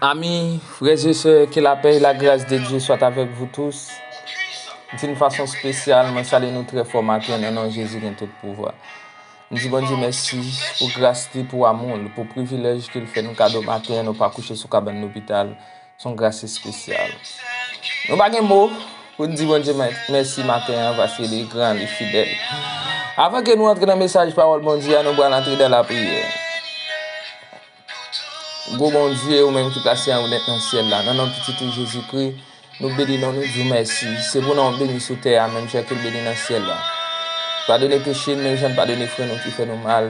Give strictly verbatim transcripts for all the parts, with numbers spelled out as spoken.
Amis, frères et sœurs, que la paix et la grâce de Dieu soient avec vous tous. D'une façon spéciale, mwen salye nou trè fò maten nan non Jezi gen tout pouvwa. M di Bondye mèsi pou gras li, pou amou l, pou privilèj ke l fè n kado maten an, nou pa kouche sou kabann lopital. Se yon gras espesyal. Nou pa gen mo pou n di Bondye mè-, mèsi maten an, paske li gran, li fidèl. Avan ke nou antre nan mesaj pawòl Bondye a, nou pral antre dan lapriyè. Gwo Bondye, ou menm ki plase an wonèt nan syèl la, nan non pitit ou Jezikri, nou beni non, nou di w mèsi. Se pou non w beni sou tè a, menm jan ke l beni nan syèl la. Padone peche n, menm jan n padone frè nou ki fè nou mal.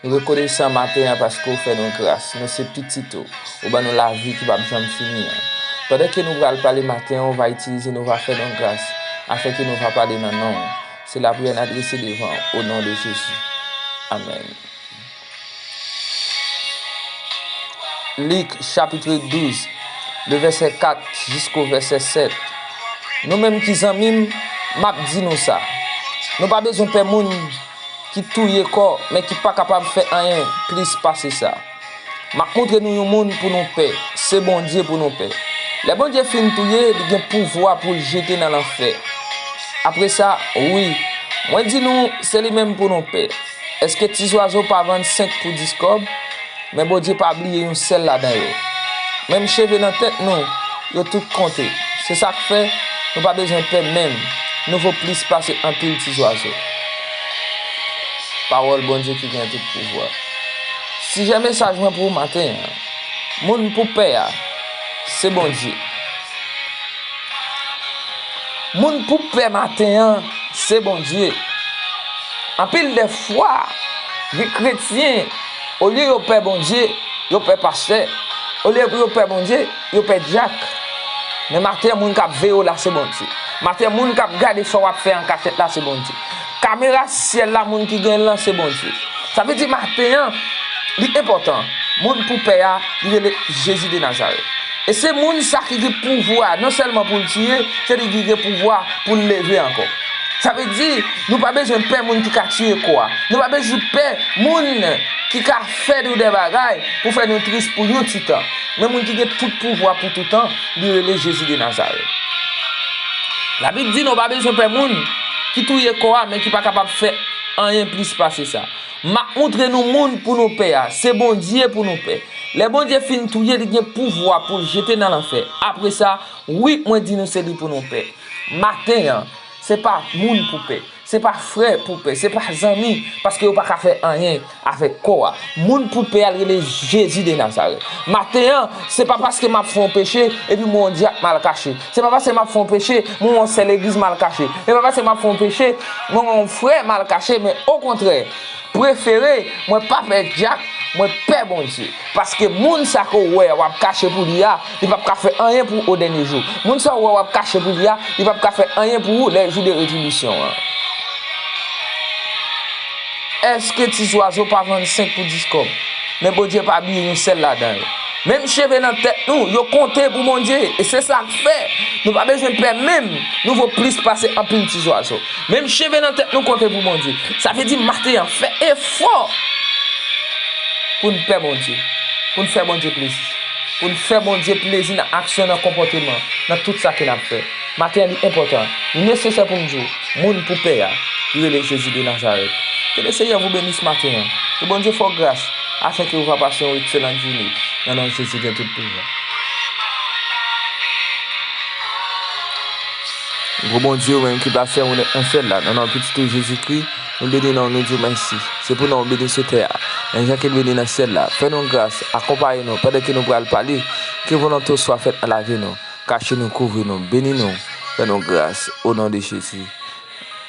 Nou rekonesan maten an paske w fè nou gras. Nou se pitit ou. Ou ban nou lavi ki p ap janm fini an. Pandan ke nou pral pale maten an, ou va itilize nou, va fè nou gras, afin ke nou va pale nan non w. Se lapriyè n adrese devan w, o non de Jezi. Amèn. Lik, chapit douz, de vèsè kat jisko vèsè sèt. Nou menm ki zanmi m, m ap di nou sa. Nou pa bezwen pè moun ki touye kò, men ki pa kapab fè anyen plis pase sa. M ap montre nou yon moun pou nou pè. Se Bondye pou nou pè. Lè Bondye fin touye, li gen pouvwa pou l jete nan lanfè. Apre sa, wi, mwen di nou, se li menm pou nou pè. Èske ti zwazo pa vann senk pou dis kòb? Men Bondye pa bliye yon sèl ladan yo. Menm cheve nan tèt nou, yo tout konte. Se sa k fè, nou pa bezwen pè menm. Nou vo plis pase anpil ti zwazo. Pawòl Bondye ki gen tout pouvwa. Sijè mesaj mwen pou maten an, moun pou pè a, se Bondye. Moun pou pè maten an, se Bondye. Anpil de fwa, gen kretyen, olye yo pè Bondye, yo pè pastè. Olye pou yo pè Bondye, yo pè dyak. Men maten an, moun k ap veye w la, se Bondye. Maten an, moun k ap gade sa w ap fè an kachèt la, se Bondye. Kamera syèl la, moun ki gen l lan, se Bondye. Sa vle di maten an, li enpòtan. Moun pou pè a, li rele Jezi de Nazarèt. E se moun sa ki gen pouvwa, non sèlman pou l tiye, se li ki gen pouvwa pou l leve ankò. Sa vle di, nou pa bezwen pè moun ki ka tiye kò a. Nou pa bezwen pè moun ki ka fè nou de bagay pou fè nou tris pou yon ti tan. Men moun ki gen tout pouvwa pou toutan, li rele Jezi de Nazarèt. Labib di nou pa bezwen pè moun ki touye kò a, men ki pa kapab fè anyen plis pase sa. M ap montre nou moun pou nou pè a. Se Bondye pou nou pè. Lè Bondye fin touye, li gen pouvwa pou l jete nan lanfè. Apre sa, wi, mwen di nou se li pou nou pè. Maten an, se pa moun pou pè. Se pa frè pou pè. Se pa zanmi, paske yo pa ka fè anyen avèk kò a. Moun pou pè a rele Jezi de Nazarèt. Maten an, se pa paske m ap fè yon peche, epi m wè yon dyak mal kache. Se pa paske m ap fè yon peche, m wè yon sè legliz mal kache. Se pa paske m ap fè yon peche, m wè yon frè mal kache, men okontrè, prefere, mwen pa pè dyak, mwen pè Bondye. Paske moun sa ke w wè w ap kache pou li a, li p ap ka fè anyen pou ou o dènye jou. Moun sa w wè w ap kache pou li a, li p ap ka fè anyen pou ou lè jou de retribisyon an. Èske ti zwazo pa vann senk pou dis kòb? Men Bondye pa bliye yon sèl ladan yo. Menm cheve nan tèt nou, yo konte pou Bondye. E se sa k fè, nou pa bezwen pè menm, nou vo plis pase anpil ti zwazo. Menm cheve nan tèt nou konte pou Bondye. Sa vle di maten an, fè efò pou n pè Bondye, pou n fè Bondye plezi, pou n fè Bondye plezi nan aksyon, nan konpòteman, nan tout sa ke n ap fè. Maten an, li enpòtan, li nesesè pou m di w, moun pou pè a, ki rele Jezi de Nazarèt. Ke le Seyè vou benis maten an. Ke Bondye fè w gras, afin ke ou va pase yon ekselan jounen, nan non Jezi gen tout pouvwa. Gwo Bondye, ou menm ki plase an wonèt nan syèl la, nan non pitit ou Jezikri, nou beni non w, nou di w mèsi. Se pou non w beni sou tè a, menm jan ke l beni nan syèl la. Fè nou gras, akonpaye nou pandan ke nou pral pale, ke volonte w swa fèt nan lavi nou. Kache nou, kouvri nou, beni nou, fè nou gras, o non de Jezi.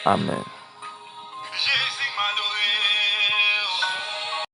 Amèn.